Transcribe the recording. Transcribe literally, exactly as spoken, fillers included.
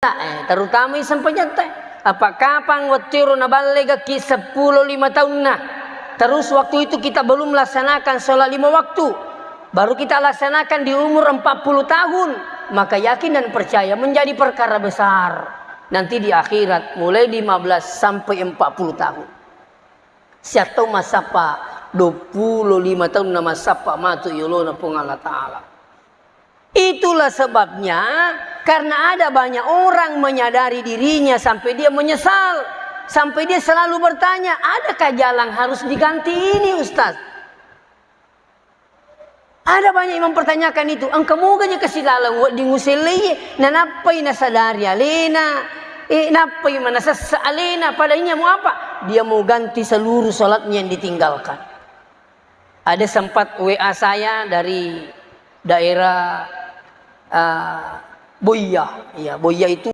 eh, terutama i sempajangta. Apa kapang wettuero naballegakki seppulo lima taunna? Terus waktu itu kita belum melaksanakan sholat lima waktu. Baru kita laksanakan di umur empat puluh tahun. Maka yakin dan percaya menjadi perkara besar. Nanti di akhirat mulai lima belas sampai empat puluh tahun. Siattau massappa dua puluh lima taunna massappa matu yolona Puang Allah Ta'ala. Itulah sebabnya, karena ada banyak orang menyadari dirinya sampai dia menyesal, sampai dia selalu bertanya, "Adakah jalan harus diganti ini, Ustaz?" Ada banyak yang mempertanyakan itu, engka moga je kasilaleng wedding usellei, nanappai nasadari alena, eh, nappai manasessa alena, padahal iya mau apa? Dia mau ganti seluruh sholatnya yang ditinggalkan. Ada sempat W A saya dari daerah, eh, Boya. Ya, Boya itu